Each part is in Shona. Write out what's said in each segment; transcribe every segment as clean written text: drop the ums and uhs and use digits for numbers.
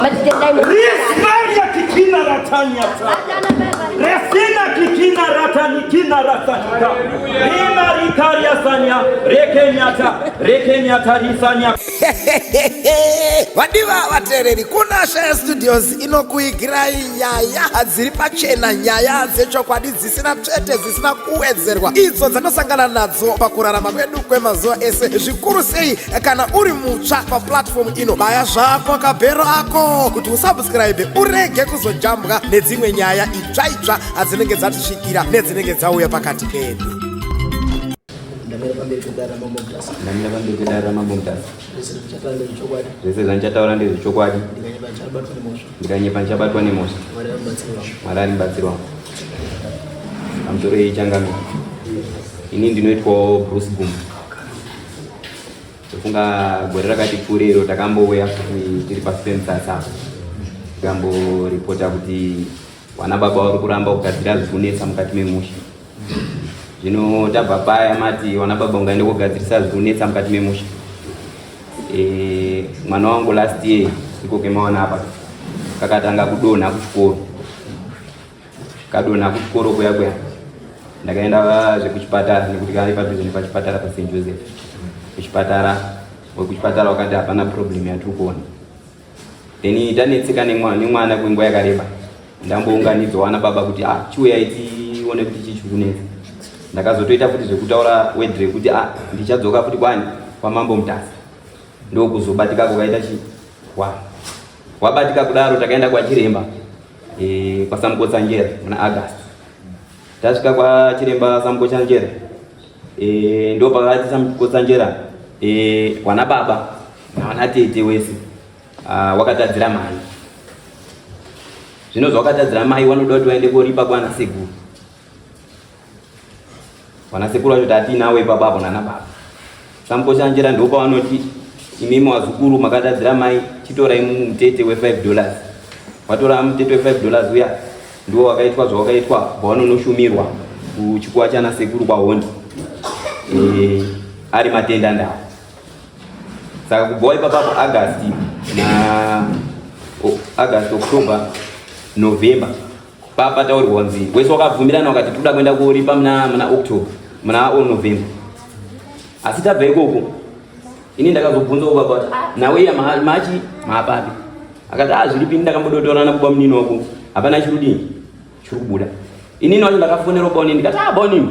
Rismaria kikina ratanya Resina kikina ratani kina ratsanika. Rima rikaria sanya rekenyata rekenyata risanya. Vadiva vateereri, kuna Shaya Studios inokuigirai nyaya dziri pachena, nyaya dzechokwadi dzisina tsvete, dzisina kuwedzerwa, idzo dzanosangana nadzo pakurarama kwedu kwemazuva ese, zvikuru sei kana uri mutsva paplatform ino. Baya zvako kabhero ako kuti usubscribe urege kuzojambwa nedzimwe nyaya itsva itsva adzinenge dzatisvikira nedzinenge dzauya pakati pedu. Ndamira pamberi pedare raMambo Mutasa. Ndamira pamberi pedare raMambo Mutasa. Zvese zvandichataura ndezvechokwadi. Zvese zvandichataura ndezvechokwadi. Ndikanyepa ndichabatwa nemhosva. Ndikanyepa ndichabatwa nemhosva. Mwari ari mubatsiri wangu. Mwari ari mubatsiri wangu. Pamusoro iyi changamire. Ini ndinoitwawo Bruce Gumbo. Ndofunga gore rakati pfuure iro takambouya futi tiri pasi pemutsatsa apa. Tikamboripota kuti wana baba vari kuramba kugadzira zvikunetsa mukati memusha. Zvino tabva paya mati wana baba ungaende kogadzirisa zvikunetsa mukati memusha. E, mwana wangu last year iko kemawana apa kakatanga kudonha kuchikoro. Kadonha kuchikoro kuya kuya ndakaenda zvekuchipatara nekuti kari padhuze nepachipatara paSt Joseph. Kuchipatara wekuchipatara wakati hapana problem yatiri kuona. Then tanetseka nemwana kwenguva yakareba ndambounganidzwa wana baba kuti ah chiuyai tione kuti chii chiri kunetsa. Ndakazotoita futi zvekutaura word rekuti ah ndichadzoka futi kwani kwaMambo Mutasa. Ndokuzobatika kwakaita chi wa wabatika kudaro takaenda kwachiremba e, kwaSamukotsanjera muna August. Tasvika kwachiremba Samukotsanjera e, ndo pakati Samukotsanjera e, wana baba nawana tete wese ah, wakatadzira mai. Zvino zvawakatadzira mai wanoda kuti waende koripa kwana sekuru. Vana sekuru vacho tatiinawo ipapo apo nana baba. Samukoshanjera ndipo pavanoti imimi wazukuru makatadzira mai chitorai mutete we 5 dollars. Watora mutete we 5 dollars uya ndiwo wakaitwa zvawakaitwa pavanoshumirwa kuchikuwa chana sekuru kwaHondi. E, ari matenda ndawo. Saka kubva ipapo apo August na August, October, November papataurirwa kunzi wese wakabvumirana wakati toda kuenda koripa muna muna October muna November asi tabva ikoko ini ndakazobvunza baba kuti ah, nawe iya machi maapapi akati ah zviripi ini ndakambodotorana kuba munini wako hapana chirudini chiri kubuda inini wacho ndakafonera baonini ndikati ah baonini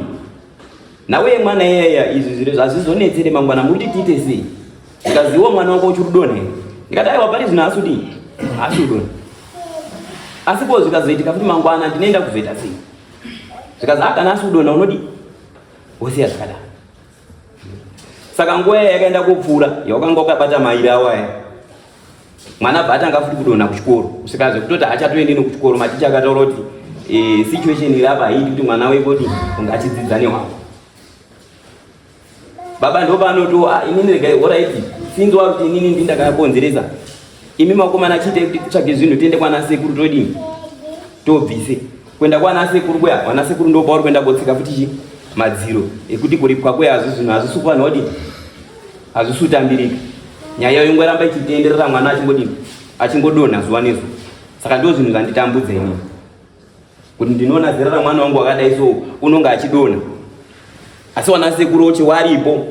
nawe mwana iyaya izvi zviro zvazvizonetsere mangwana muri kuti tiite sei ndikaziwa mwana wako uchiri kudonha here ndikati aiwa pari zvino haasi kudii haasi kudonha asi ko zvikazoitika futi mangwana ndinoenda kuzoita sei zvikazi ah kana asi kudonha unodii wosiya zvakadaro saka nguva iya yakaenda kopfuura yawakanga wakabata mairi awo aya mwana bva atanga futi kudonha kuchikoro kusvika zvekutoti haachatoendi nekuchikoro maticha akataura kuti e, situation iri apa haiiti kuti mwana wekoti unge achidzidza newako baba ndo paanoto ah, inini regai horaiti sinzwa kuti inini ndi ndakakonzeresa imi makomana chiitai kuti titsvage zvinhu tiende kwana sekuru todini tobvise kuenda kwana sekuru kuya vana sekuru ndo pauri kuenda kotsika futi chi madziro ekuti kuripwa kuya hazvi zvinhu hazvisi kuvanhu wadini hazvisi kutambirika nyaya yongoramba ichitenderera mwana achingodini achingodonha zuva nezuva saka ndo zvinhu zvanditambudza inini kuti ndinoona zera ramwana wangu wakadai so unonga achidonha asi wana sekuru ochi waripo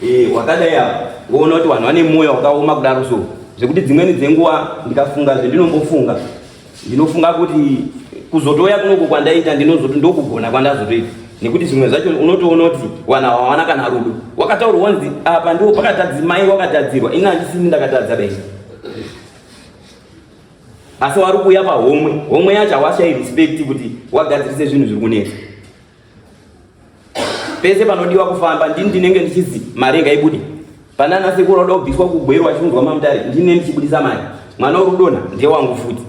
e, wakadai apa woona kuti vanhu vane mwoyo wakaoma kudaro so zvekuti dzimweni dzenguva ndikafunga zvend'inombofunga ndinofunga kuti kuzotouya kunoku kwandaita ndinozoti ndokugona kwandazotoita nekuti zvimwe zvacho unotoona kuti vanhu hawana kana rudo wakataurwa wanzi apa ndiwo pakatadzimai wakatadzirwa ini handisini ndakatadza dai asi wari kuuya pahomwe homwe yacho hawashai respect kuti wagadzirise zvinhu zviri kunetsa pese panodiwa kufamba ndini ndinenge ndichizi mari ngaibude panana sekuru wada kubviswa kugweru achiunzwa mamutare ndine ndichibudisa mari mwana uri kudonha ndewangu futi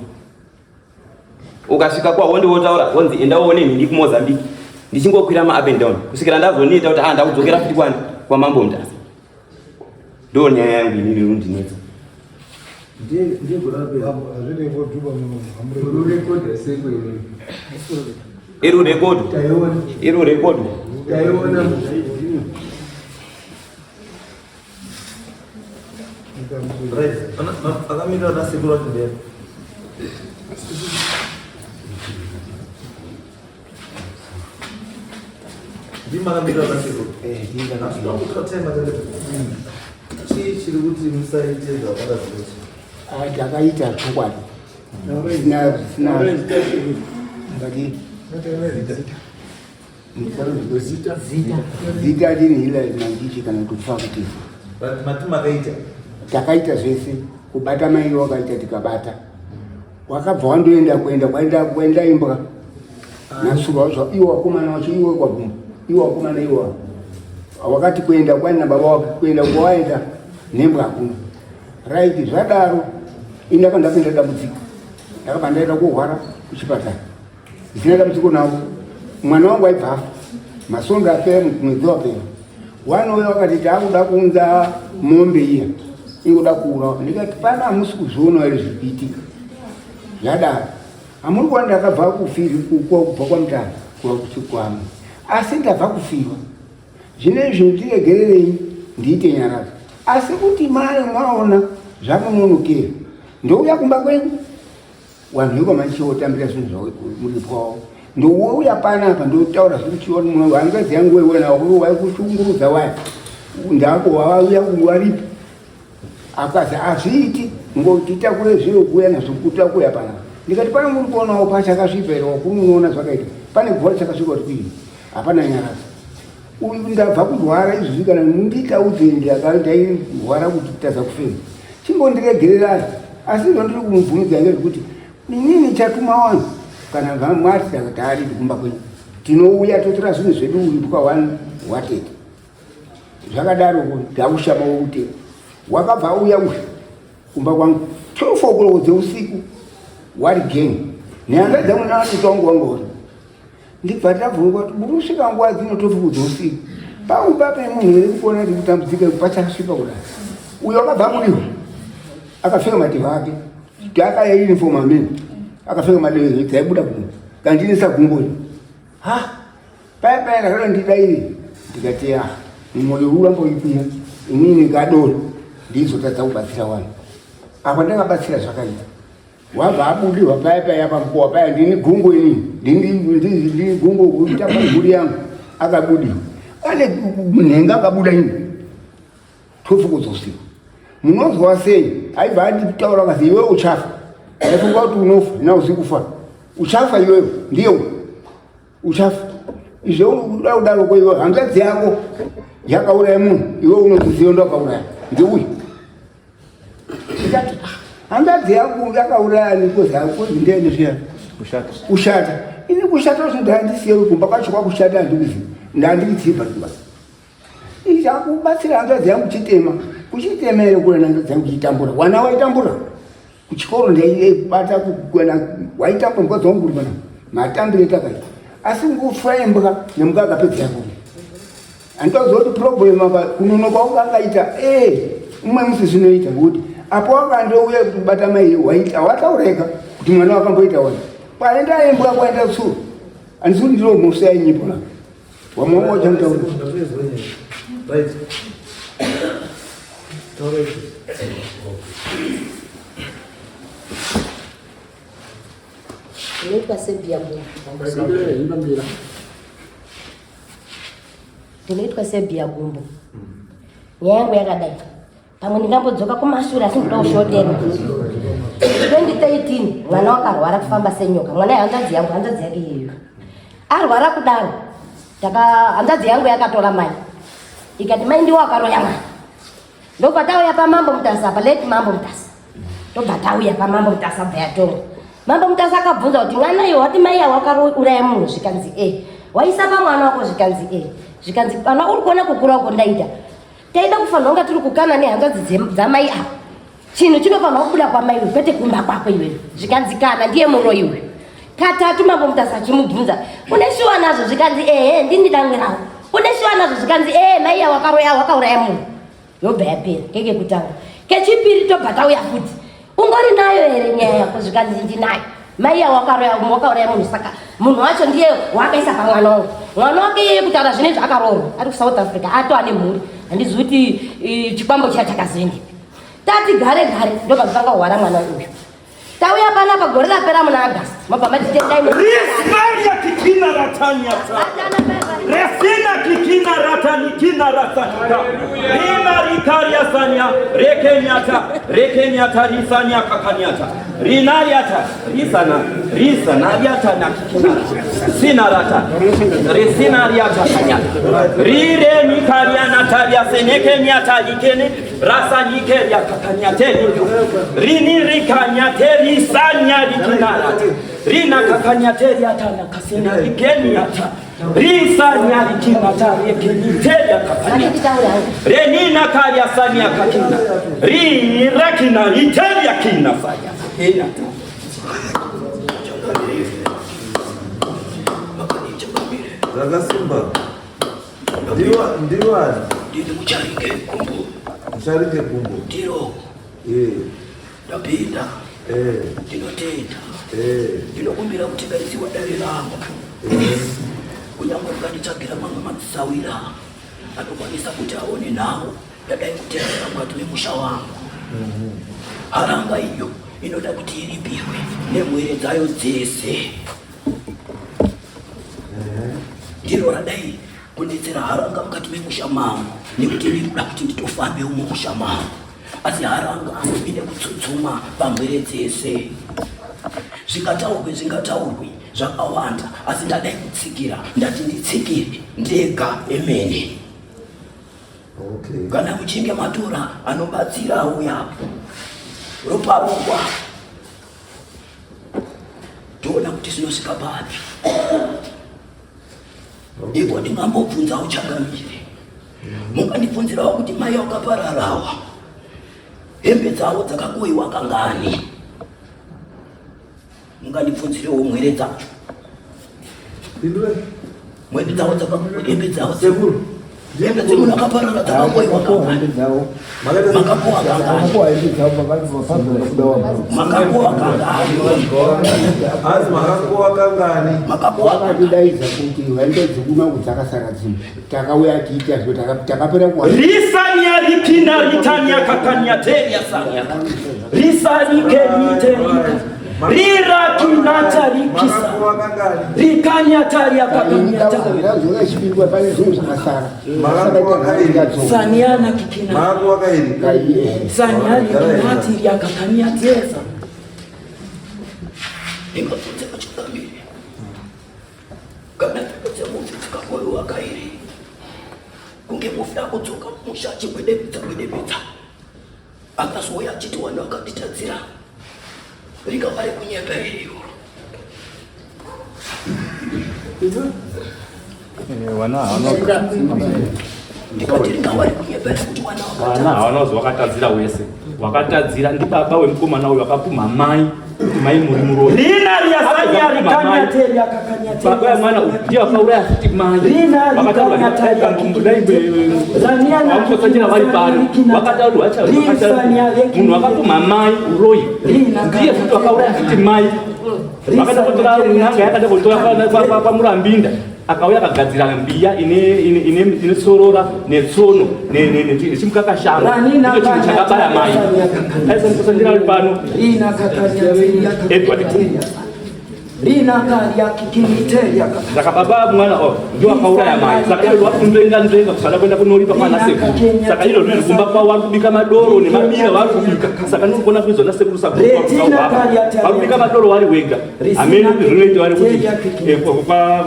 ukasvika kwahonde wotaura wonzi enda uone nhindi kumozambique ndichingokwira ma up and down kusvikira ndazoneta kuti ah ndakudzokera futi kwani kwamambo mutasa ndo nyaya yangu inini irundinetsa iri rekodwa iri rekodwa Akamira nasekuru vacho ndeyani? Chii chiri kuti musaite zvakada zvose? Takaita chokwadi. Zvisina zita zita riri Hillary Mandichi kana kuti kufa kutiza. But mati makaita? Takaita zvese kubata mai wakaita tikabata. Wakabva wandoenda kuenda kwaenda kwaenda imbwa. Nasura zva iwo wakomana wacho iwo kwaguma. Iwo wakomana iwo. Wakati kuenda kwaenda baba wake kuenda kwaenda nembwa hakuna. Right zvadaro indaka ndapinda dambudziko. Ndakabva ndaenda kuhwara kuchipatara. Ndisina dambudziko navo. Mwana wangu aibva afa. Masonga apera mwedzi wapera. Wanouya wakati taakuda kuunza mombe iya ingoda kuurawa. Ndikati pana hamusi kuzviona here zviri kuitika. Zvadaro. Hamuri kuona ndakabva kufiri kubva kwaMutare kuva kuchikwama. Asi ndabva kufiwa. Zvino izvi ndiregererei ndiite nyaradzo. Asi kuti mari maona zvamunonokera. Ndouya kumba kwenyu. Vanhu vekwamaichiwo votambira zvinhu zvavo muripo wavo. Ndouya panapa ndotaura zvekuchiona mumwe hanzvadzi yangu waiona waikushungurudza waya ndako wauya waripo akazi hazviiti ngotitakure zviro kuuya nazvo kuta kuuya panapa ndikati pano muri kuonawo pachakasvipa here wakuru munoona zvakaita pane guva chakasvipa kuti kuini hapana nyaradzo uyu ndabva kurwara izvozvi kana munditaudze ndairwara kuti tadza kufema chimbondiregererai asi izvo ndiri kumubvumidza ngezvekuti inini chatuma wanhu kana mwati taaridi kumba kwenyu tinouya totora zvinhu zvedu urimbwa one watete zvakadaro ndakushama woute wakabva auya uyu kumba kwangu 12 o'clock dzeusiku wari gang nehanga dzangu naatete wangu wangu uri ndibva tabvunga kuti muri kusvika nguva dzino tofukudza usiku paumba pemunhu here kuona kuti kutambudzika pachasvipa kudai uyo akabva abudiwa akapfeka matehwa ake akaya uniform amene akapfeka matehwa dzaibuda gumbo kandinisa gumbo ha paya paya ndakada ndidaire ndikati ya mumwoyo uramba uikwira inini kadoro ndizotadza kubatsira vanhu apa ndakabatsira zvakaita wabva abudirwa paya paya pamukova paya ndini gungo ini ndini gungo kutamba mhuri yangu akabudirwa ane munhenga akabuda ini tofukudzo usiku munonzwa sei aibva anditaura kazi iwe uchafa ndaifunga kuti unofa na usiku fa uchafa iwewe ndiye uchafa izvo uda kudaro ko iwe hanzvadzi yako yakauraya munhu iwe unoziziva ndo akauraya ndiuyu ndikati ah, hanzvadzi yangu yakauraya nikozi ndeni zviya kushata ini kushata zvo ndandisiye kumba kwacho kwakushata handikuzivi ndandikutsiva kumba ichakubatsira hanzvadzi yangu chitema kuchitema here kure hanzvadzi yangu chitambura wana waitambura kuchikoro ndaibata kugona waitambura mukadzi wangu kuri pana matambire takaita asi ngufa imbwa nemuka akapedza yako handitoziva kuti problem apa kunonoka wangu angaita ee umwe musi zvinoita ngokuti apo wakandouya kubata mai waita wataureka kuti mwana wakamboita wani kwaenda imbwa kwaenda tsuro handisi kuti ndiro mhoso yainyipo na wamwe wachamutaura Right. Taura Ndinoitwa Sebia Gumbo. Ndinoitwa Sebia Gumbo. Nyaya yangu yakadai. Pamwe ndingambodzoka kumashure asi ndoda kushotera. 2013 mwana wakarwara kufamba senyoka. Mwana hanzvadzi yangu, hanzvadzi yake iyoyo. Arwara kudaro. Taka hanzvadzi yangu yakatora mai. Ikati mai ndiwo akaroya mwana. Ndobva tauya paMambo Mutasa apa late Mambo Mutasa. Ndobva tauya paMambo Mutasa bva yatonga. Mambo Mutasa akabvunza kuti mwana iwe wati mai awo akauraya munhu zvikanzi e. Waisa pamwana wako zvikanzi e. Zvikanzi pana uri kuona kukura uko ndaita. Taida kufanira kunga tiri kukana nehanzvadzi dzamai ava. Chinhu chinofanira kubuda kwamai uyu kwete kumba kwako iwewe. Zvikanzi kana ndiye muroyi uyu. Katatu Mambo Mutasa achimubvunza une shuwa nazvo zvikanzi ehe ndini dangwe ravo. Une shuwa nazvo zvikanzi ehe mai awo akaroya wakauraya munhu. Yobva yapera keke kutanga. Kechipiri tobva tauya futi. Ungori nayo here nyaya yako zvikanzi ndinayo. Mai awo akaroya wakauraya munhu saka munhu wacho ndiye wakaisa pamwana wangu. Mwana wake iyeye kutaura zvinezvi akaroorwa ari kuSouth Africa atova nemhuri. Handizivi kuti chikwambo chiya chakazoendepi. Tati gare gare ndobva zvanga kuhwara mwana uyu. Tauya panapa Takamutsvaka gore rapera muna August. Mabva mati tendai mu. Rismaria kikina ratania ta. Resina kikina ratani kina ratani. Rima rikaria sanya rekeniata rekeniata risanya kakaniata. Rinariata risana risanariata na kikina sinarata resinariata kanyata. Rire nikaria nataria senekeniata ikene rasanikeria kakanyate rini rikanyate risanya rikinarata rina kakanyateriata na kasina ikeniata risanya rikinata rekeniteria kakanyata Nditaura hangu. renina karya sanya kakina rirakina iteria kina saya enata Zvakasimba. Ndiwa ndiwani? Ndiri mucharinge gumbo. Mucharinge gumbo. Ndiro. Eh. Ndapinda. Eh. Ndinotenda. Eh. Ndinokumbira kuti ngaisiwa dare rangu. Kunyangwe mukanditsvagira mamwe madzisawira anokwanisa kuti aone nhau yadai kuterera mukati memusha wangu. Haranga iyo inoda kuti iripirwe nemwere dzayo dzese. Ndiro radai kunetsera haranga mukati memusha mangu nekuti ndinoda kuti nditofambe mumusha mangu asi haranga ine kutsutsuma pamwere dzese. Zvingataurwe zvingataurwe zvakawanda asi ndadai kutsikira ndati nditsikire ndega emene. Okay. Kana muchinge matora anobatsira auyapo roparurwa toona kuti zvinosvika papi. Ivo ndingambobvunzawo changamire, mungandibvunzirawo kuti mai wakapararawa hembe dzavo dzakakoiwa kangani? Mungandibvunzirewo mwere dzacho, mwere dzavo hembe dzavo Sekuru. Hembe dzemunhu akaparara dzakakoiwa kangani? Makakowa kangani? Makakowa kangani? Hanzi makakowa kangani? Makakowa kangani? Wakatidaidza kuti vaende dzekuna dzakasara dzimwe. Takauya tiita zvo takapera kuwa. Risanya rikina ritanya kakanya teria sanya. Risani keniterika. Rira kinata rikisa. Makakowa kangani? Rikanya taria kakanya ta. Ndazviona chipingwa pane zvinhu zvakasara. Makakowa kairi. Saniana kikina. Makakowa kairi. Sanya rikinati ria kakanya tesa. Ndingabvunze pachingamire kana mhepo dzemufi dzikakoiwa kairi kunge mufi akudzoka musha achigwedebedza gwedebedza akazouya achiti vanhu vakanditadzira ringava rekunyepa here iroro? Ndikati ringava rekunyepa here kuti vana Vana vakatadza? havana kuzi wakatadzira wese wakatadzira ndibaba wemukomana uyu akapumha mai kuti mai muri muroyi. Rina ria sanya rikanya teria kakanya Baba teria. yemwana uyu ndiye akauraya futi mai. Rina rikanya taria Vakatsanjira vari pano vakataurwa munhu akapumha mai uroyi ndiye futi wakauraya futi mai. Vakaenda kotora n'anga yakaenda kotora kwaMurambinda akauya akagadzira mbiya ine tsorora netsono nechimukakashanga ndicho chinhu chakabaya mai. Aisamukutsanjira vari pano Rina kakanya teria Edward Kumbu. Rina karia kikiniteria kakanya. Saka baba mwana oh, ndio akauraya mai. Saka iro vakunzvenga nzvenga kusada kuenda kunoripa kwana sekuru. Saka iro riri kumba kwavo vari kubika madoro nemabira vari kubika. Saka ndiri kuona kuizwa nasekuru sakuru vari kubika madoro vari wega. Hameno kuti zvinoita vari kuti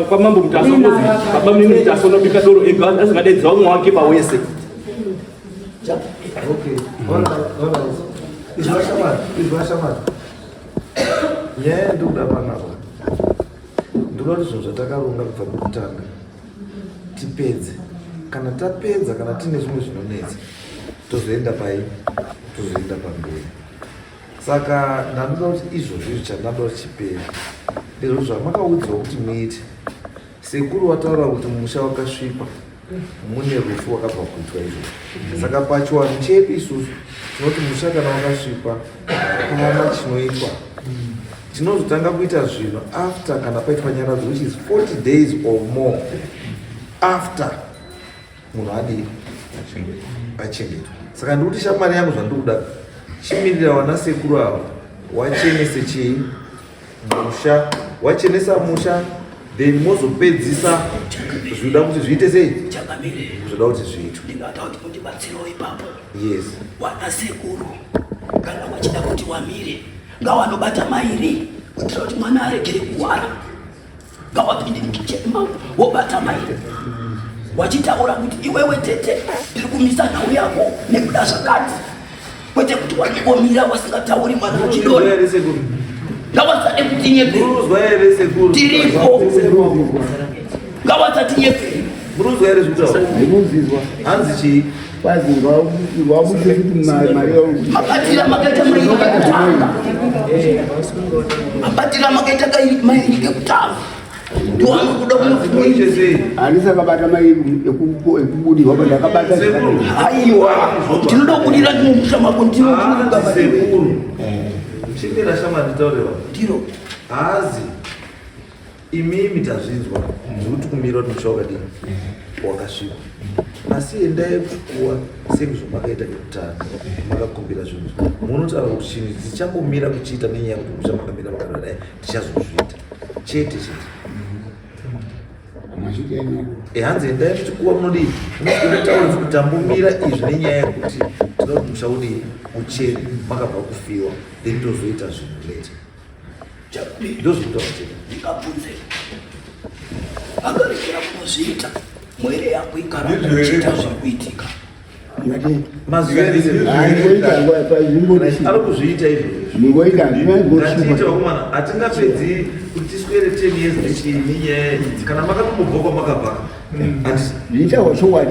kwamambo Mutasa ngozi baba munini Mutasa unobika doro ega asingadaidza vamwe wake pawese. Okay. All right, all right. Izwa shamwari, izwa shamwari. Nyaya yandikuda panapa. Ndinoda kuti zvinhu zvatakaronga kubva pekutanga tipedze. Kana tapedza, kana tine zvimwe zvinonetsa, tozoenda pai, tozoenda pamberi. Saka ndanoda kuti izvozvo izvi chandinoda kuti chipere ndizvo zvamakaudzwa kuti muite. Sekuru wataura kuti musha wakasvipa mune rufu wakabva kuitwa izvozvo. Saka pachiwanhu chedu isusu tinoti musha kana wakasvipa hapana chinoitwa. Tinozotanga kuita zvinhu after kana paitwa nyaradzo, which is 40 days or more after munhu adii achengetwa. Saka ndikuti shamwari yangu, zvandikuda chimirira wana sekuru ava. Wachenese chii musha, wachenesa musha then mozopedzisa zvinoda kuti zviite sei, zvoda kuti zviitwe. Ndingada kuti mundibatsirewo ipapo. Yes. Wana sekuru kana wachida kuti wamire ngawanobata mairi kuitira kuti mwana aregere kuwara, ngawapinde mukicheni mangu wobata mairi wachitaura kuti iwewe tete ndiri kumisa nhau yako nekuda zvakati, kwete kuti wandingomira wasingatauri mwana achidona. Ngawasade kutinyepera, tiripo, ngawasatinyepere. Muruzwa here zvitaura? Hanzi chii? Mabatira makaita mairi kekutanga, mabatira makaita mairi kekutanga ndiwanokuda kunokuita. Handisakabata mai ekubudirwa pa ndakabata. Aiwa, tinoda kubudira mumusha mako. Ndinosekuru chimira shama nditaurewa. Ndiro hazi imimi tazvinzwa zvekuti kumira kuti musha wakadini wakasviba, asi endai kukuwa sezvamakaita kekutanga makakumbira zvinhu, munotaura kuti chinhu tichambomira kuchiita nenyaya yekuti musha makamira makadadai, tichazozviita chete chete. Hanzi endai kuchikuwa munodii, munotaura kuti tambomira izvi nenyaya yekuti tinoda kuti musha udii uchene, makabva kufiwa, then tozoita zvinhu later. Ndozvinotaura chete. Ndingabvunze, akaregera kunozviita mwere yako ikaramba ichiita zviri kuitika? Ari kuzviita izvozvo. Vakomana, hatingapedzi kuti tiswere 10 years nechii nenyaya kana makatombobva kwamakabva.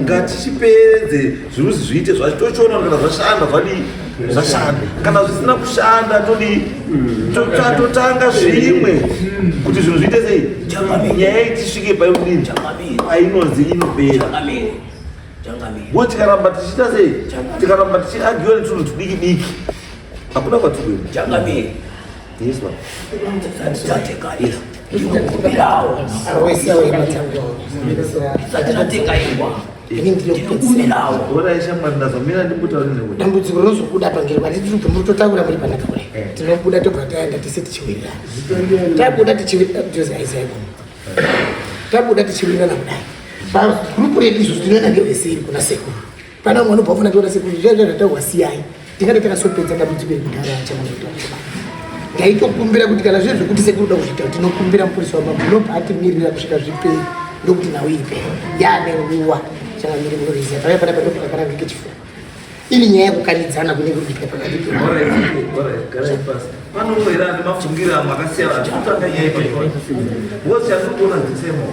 Ngatichipedze zviruzi zviite zvacho, tochiona kana zvashanda zvadii, zvashanda. Kana zvisina kushanda todii? Totanga zvimwe kuti zvinhu zviite sei, nyaya itisvike painodii, painonzi inopera. Wo tikaramba tichiita sei, tikaramba tichiagiwa netunhu tudiki diki, hakuna kwatiri kuenda. Yes, ma'am. Tatenga ndinokumbirawo, tisati tatenga ingwa, ndinokumbirawo. Dambudziko rinozobuda pangeri kwati tiri kubva mutotaura muri panapa kudai, tinobuda tobva taenda tese tichiwirirana, tabuda tichiwirirana, tabuda tichiwirirana kudai pagurupu redu izvozvo tinoenda ngeveseri kuna sekuru. Pana umwe anobva funa tiona sekuru zviya zvataurwa, siyai tingade takasopedza dambudziko iri kudhara. Chamunotaura, ndaitokumbira kuti kana zviri zvekuti sekuru da kuzviita, tinokumbira mupurisa wamambo unobva atimirira kusvika zviperi, ndokuti nhau ipere yaane nguva. Changamire, munozviziva, tauya panapa ndopakakarangike chifuva iri nyaya yekukanidzana kunenge kuitika pakati. Panomwera nemafungiro amwe akasiyana, atikutanga nyaya ipapo because chandiri kuona dzisemo,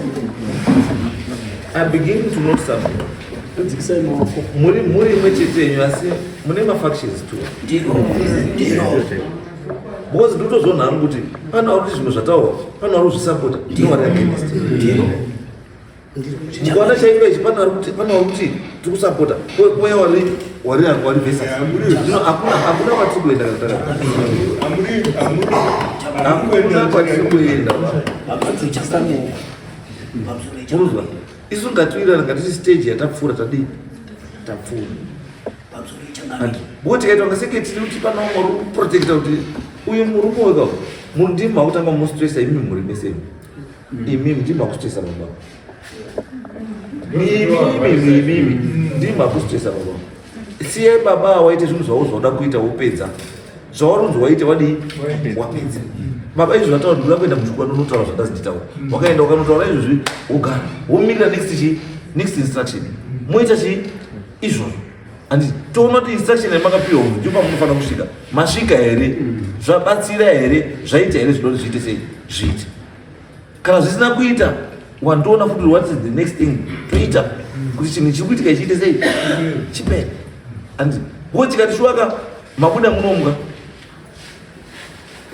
I'm beginning to note something. Muri imwe chete yenyu, asi mune mafactions two. Ndiro, ndiro. Because ndinotozoona hangu kuti pane vari kuti zvimwe zvataurwa, pane vari kuzvisapota, nevari against. Ndiro. Mukaona chaitwa ichi, pane vari kuti tiri kusapota, kouya wari hangu wari versus. Zvino hakuna kwatiri kuenda, hakuna kwatiri kuenda. Muruzwa, isu ngatiwirirana, ngatiti stage yatapfuura tadii, tapfuura. Bo tikaitwa ngaseke tiri kuti pana umwe uri kuprotecta kuti uyu murume weka munhu, ndimi makutanga mustressa imi muri mese imi, imimi ndimi makustressa baba, imimi imimi ndimi makustressa baba. Siyai baba waite zvinhu zvavo zvauda kuita, wopedza zvawarunzi waite, wadii, wapedza. Baba izvo zvataura, ndikuda kuenda muchikwa ndonotaura zvandazi nditaura. Wakaenda ukanotaura izvozvi, wogara womirira next chii, next instruction, moita chii izvozvo. Handiti toona kuti instruction yamakapiwa ndipo pamunofanira kusvika, masvika here, zvabatsira here, zvaita here zvinoti zviite sei, zviite. Kana zvisina kuita, wandoona futi what is the next thing toita kuti chinhu chiri kuitika chiite sei, chipere. Handiti wo tikati shuwaka mabuda munomuka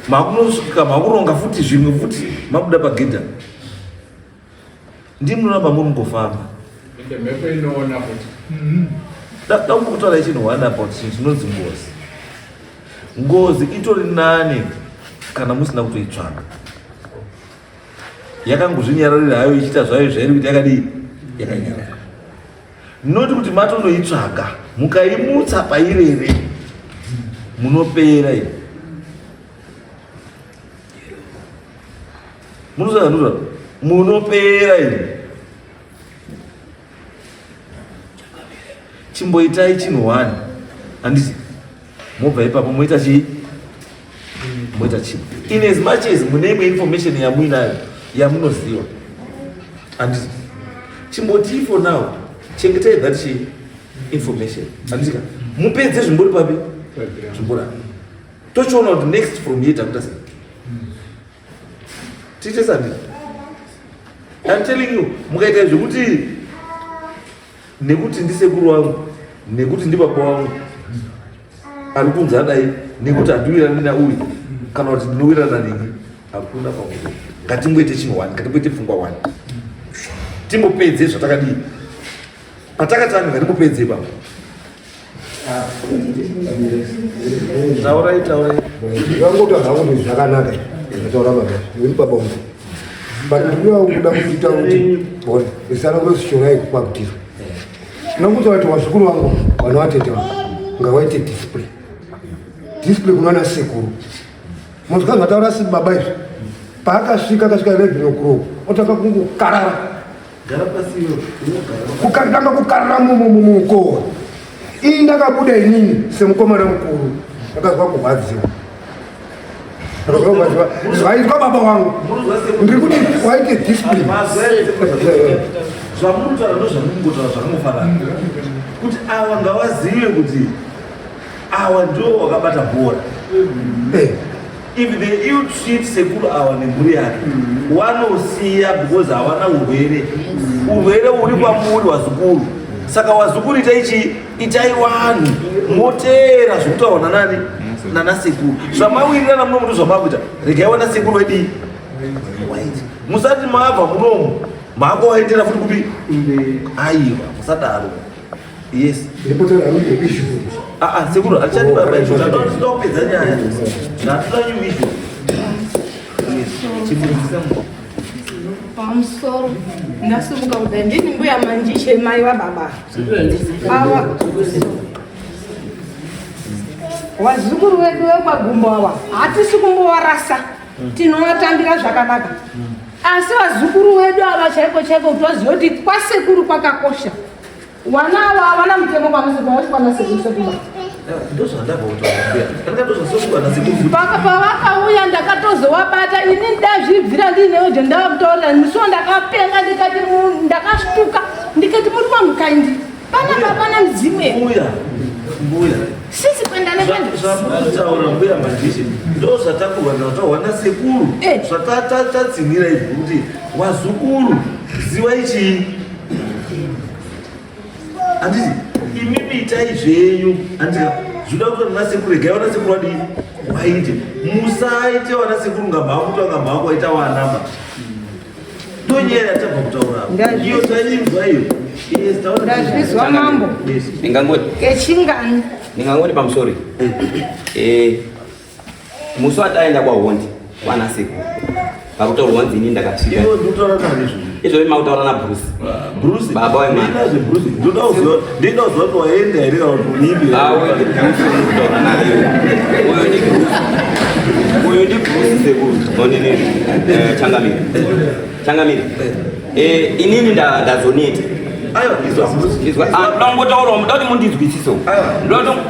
makunosvika makuronga futi zvimwe futi, mabuda pagedha ndimi munoramba muri mungofamba. Ende mhepo inoona futi. Dakutaura chinhu one about chinhu chinonzi ngozi. Ngozi itori nani kana musina kutoitsvaga, yakangozvinyararira hayo ichiita zvayo zvairi kuti yakadii, yakanyarara. Noti kuti matonoitsvaga mukaimutsa pairere, munopera iyo. Munoziva munopera imi. Chimboitai chinhu one. Handiti mobva ipapo moita chii? Moita chii? In as much as mune imwe information yamuinayo yamunoziva. Handiti chimbotii for now chengetai that chii information. Handiti ka mupedze zvimbori papi? Zvimbori apa. Tochiona kuti next from here takuita sei? Tiite sandi. I'm telling you, mukaita zvekuti nekuti ndisekuru wangu, nekuti ndibaba wangu ari kunzi adai, nekuti handiwirirani nauyu kana kuti ndinowirirana neni, hakuna pamwe. Ngatingoite chinhu one, ngatingoite pfungwa one, timbopedze zvatakadii patakatanga, ngatimbopedze ipapo. Taurai, taurai. Vangotaura hangu kuti zvakanaka zvataura baba nekuti baba wangu but ndikuda kuda kuita kuti bona zvisara kuzoshorai kwakutizwa ndinokuudza kuti vazukuru vangu vana vatete vangu ngawaite display display kunana sekuru muzvika zvataura si baba izvi paakasvika akasvika 11 o'clock otanga kungokarara Kukatanga kukarara mumukowa. Ini ndakabuda inini semukomana mukuru ndakazwa kurwadziwa. Ndakazwa kurwadziwa zvaitwa baba wangu. Ndiri kuti waite discipline. Zvamunotaura ndozvamungotaura zvakangofanana kuti ava ngavazive kuti awa ndiwo wakabata bhora eh. If they ill treat sekuru awa nemhuri yake wanosiya because hawana urwere. Urwere uri kwamuri wazukuru. Saka wazukuru itai chii? Itai wanhu moteera zvekutaurwa nanani nana sekuru. Zvamawirirana muno muti zvamakuita. Regai wana sekuru wedii? Waiti. Musati mabva munomu makuwaendera futi kupi? Aiwa, musadaro. Yes. Ah, ah, sekuru, hatichadi baba izvo. Tatoda kupedza nyaya. Tatoda new issue. Yes. Chibudisa mu. Pamusoro ndasimuka kudai ndini mbuya manjishe mai vababa ava vazukuru vedu vekwagumbo ava hatisi kumbovarasa tinovatambira zvakanaka asi vazukuru vedu ava chaiko chaiko kuti vazive kuti kwasekuru kwakakosha Wana ava havana mutemo kwana sekuru sekuru. Paka pavakauya ndakatozovabata ini ndazvibvira ndiinewe je ndavakutaurira musi wandakapenga ndikati ndakashtuka ndikati muri vanhu kaindi pana hapana mudzimu here Mbuya, mbuya. sisi kuenda nekwenda Zvamurikutaura mbuya Mandishi ndo zvatakurwa zvataurwa nasekuru zvatatatsinhira izvi kuti wazukuru ziwai chii handiti imimi itai zvenyu handiti zvinoda kuti vana sekuru regai vana sekuru vadii waite musaite vana sekuru ngamhakuti vangamhaku waita wanamba ndonyaya yatabva kutaura iyo tainzwa iyo. Ndazvizwa mambo. Ndingangoti kechingani ndingangoti pamusoro eh musi wataenda kwahondi kwana sekuru pakutaurwa hanzi ini ndakasvika izvozvi makutaura nabruce bruce baba wemwana ndinoda kuziva kuti waenda here kana kuti uipi uyu ndi bruce sekuru onini eh, changamire changamire eh, inini ndazoneta izwa ah, ndongotaurawo muda kuti mundinzwisise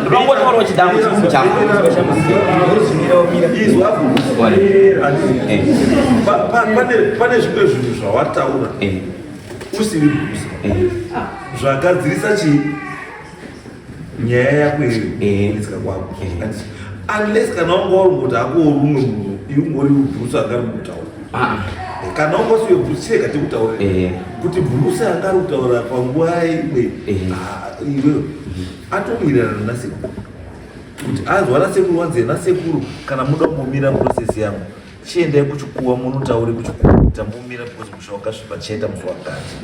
ndongotaurawo chidambo chikumu changu eh. Pane zvimwe zvinhu zvawataura eh. usiri brusa eh. zvagadzirisa chii nyaya yako iyo kunetseka kwako unless kana wanga uri kuti ako uri umwe munhu iwe ungori bruce anga ari kutaura ah. Kana wanga usiwe bruce chirega tikutaurira kuti bruce anga ari kutaura panguva imwe ah, iweyo atowirirana nasekuru kuti azwa nasekuru wanzi nasekuru kana muda kumbomira process yangu Chiendai kuchikuwa munotaure kuchikuwa kuti tambomira because musha wakasviba chienda musi wakati.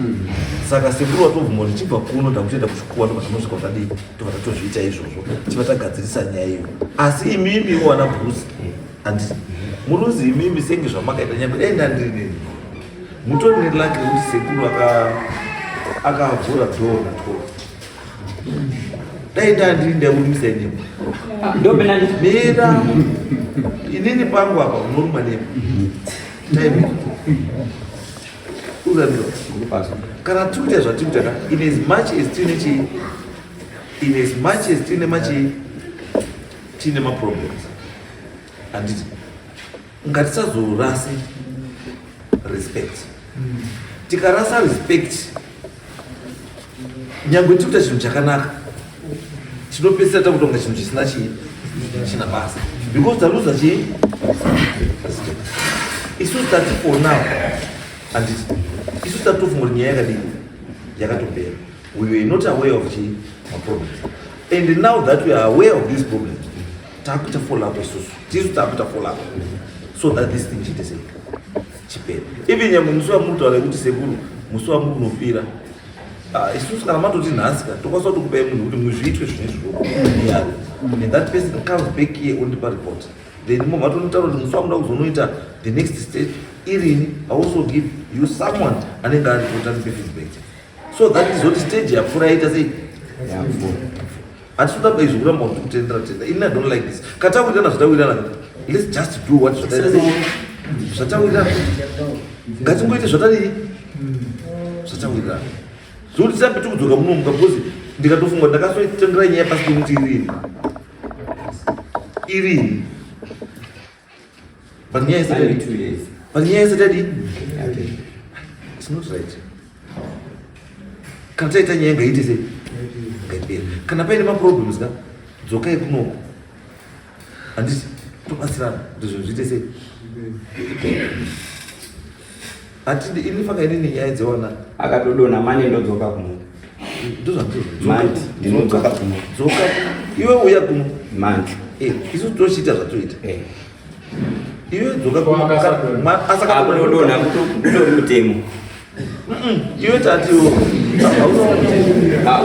Saka sekuru watobvuma kuti chibva kuno takutoenda kuchikuwa ndobva tanosvika kwakadii tobva tatozviita izvozvo tibva tagadzirisa nyaya iyo. Asi imimi iwo ana Bruce handiti muruzi imimi senge zvamakaita nyangwe dai ndandiri neni mutori nelucky rekuti sekuru akavhura door na 12 dai ndandiri ndaikurumisa inini mira inini pangu apa unoruma nepo. Time uzaniro kana tiri kuita zvatiri kuita ka in as much as tiine chii, in as much as tiine machii, tiine maproblems, handiti? Ngatisazorasi respect. Tikarasa respect, nyangwe tiri kuita chinhu chakanaka, tinopedzisira takutonga chinhu chisina chii, china basa, because taluza chii, respect. Isusu tati for now, handiti? Isusu tatofunga kuti nyaya yakadii, yakatopera. We were not aware of chii, maproblems, and now that we are aware of these problems, takuita follow up. Isusu tisu takuita follow up so that this thing chiite sei, chipere. Even nyangwe musi wamuri kutaura kuti sekuru, musi wamuri unopira, isusu kana matoti nhasi ka, tokwanisa kutokupai munhu kuti muzviitwe zvine zviroko, and that person comes back here ondipa report, then mo matonotaura kuti musi wamuda kuzonoita the next step irini. I also give you someone anenge aripota nipe feedback so that izoti stage yapfuura yaita sei. Hatitoda izvi kuramba kuti kutendera tenda. Ini I don't like this. Katawirirana zvatawirirana, let's just do what zvataita sei, zvatawirirana. Ngatingoite zvatadii, zvatawirirana, zvokuti tisambe tikudzoka munomuka, because ndikatofunga ndakasoitengera nyaya pasi pekuti irini irini, but nyaya isati, but nyaya isati yadii, it's not right. Kana taita nyaya, ngaite sei, ngaipere. Kana paine maproblems ka, dzokai kunoko, handiti? Tobatsirana kuti zvinhu zviite sei. Hatidi ini faka inini nyaya dzewana. Akatodonha mane, ndodzoka kuno. Mandi, ndinodzoka kuno. Dzoka iwe, uya kuno. Mandi. Isu tochiita zvatoita, iwe dzoka kuno. Akutodonha kutori mutemo. Iwe tatiwo.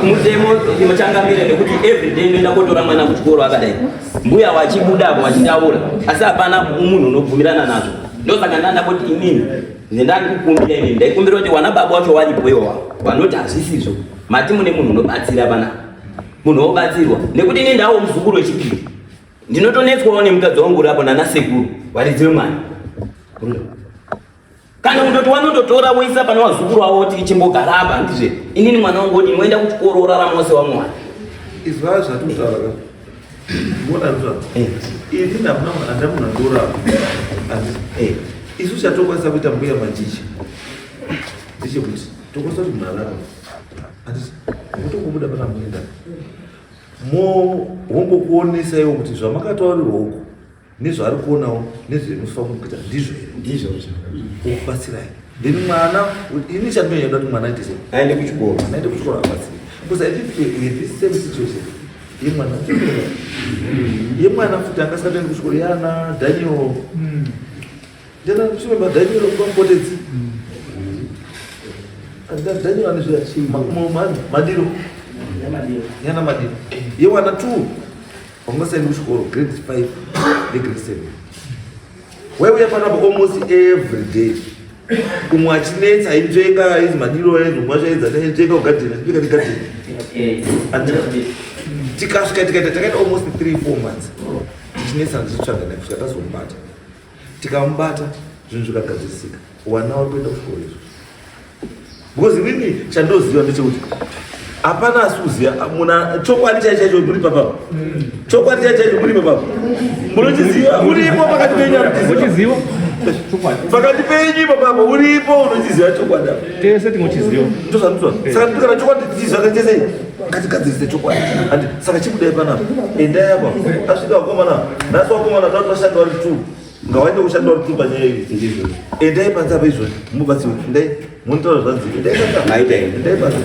Mutemo muchangamire, nekuti everyday ndoenda kotora mwana kuchikoro akadai, mbuya wachibudapo vachitaura, asi hapana munhu unobvumirana nazvo. Ndosaka ndanda kuti inini ndandikukumbira, inini ndaikumbira kuti wana baba wacho waripo iwawa vanoti hazvisizvo. Mati mune munhu unobatsira pana munhu wobatsirwa, nekuti ini ndawo muzukuru wechipiri, ndinotonetswawo nemukadzi wangu uri apo nanasekuru varidzi vemwana. Kana kutoti wanototora woisa pane wazukuru wavo kuti ichimbogara apa, handizve? Inini mwana wangu odi moenda kuchikoro, orarama wose wamwana. Izwa zvatitaura ka, mbona zva ini ndamuna andamuna ndorapa, handiti? Isu chatokwanisa kuita, mbuya majichi, ndechekuti tokwanisa kuti munhu arapa, handiti? Motongobuda pana muenda mo wombokuonesaiwo kuti zvamakataurirwa uku nezvaari kuonawo nezvemunofanira kuita ndizvo here. Ndizvo. Okubatsirai. Then mwana, ini chandinonyanya kuti mwana aite sei? Aende kuchikoro. Aende kuchikoro, abatsire, because I think we have this same situation yemwana futi angasingatoendi kuchikoro, yana Daniel. Ndana Daniel kwamupotedzi. Daniel ane madiro, yana madiro yewana two wangasaendi kuchikoro, grade 5 negrade 7. Waiuya panapa almost every day, umwe achinetsa ainzvenga aizi madiro aizvo, umwe acho aidza ainzvenga kugadheni, achipika negadheni. Tikasvika tikaita, takaita almost 3 4 months tichinetsana, tichitsvaga naye kusvika tazomubata. Tikamubata, zvinhu zvikagadzirisika, wana vari kuenda kuchikoro izvo. Because inini chandoziva ndechekuti hapana asi kuziva muna chokwadi chaicho chaicho muri papapo. Chokwadi chaicho chaicho muri papapo, munochiziva, uripo pakati penyu anochiziva. Pakati penyu ipo papo uripo unochiziva chokwadi apa. Tese tinochiziva. Ndozvandizwa. Saka kana chokwadi tichiziva, kaitesei, ngatigadzirise chokwadi, handi? Saka chibudai panapa, endai apa. Asvika vakomana nhasi, vakomana tati vashanda vari two, ngawaende kushanda vari two panyaya iyi. Endai panze apa izvozvi, mubatsiwe. Endai munotaura zvanzi, endai panze apa. Maita. Endai panze.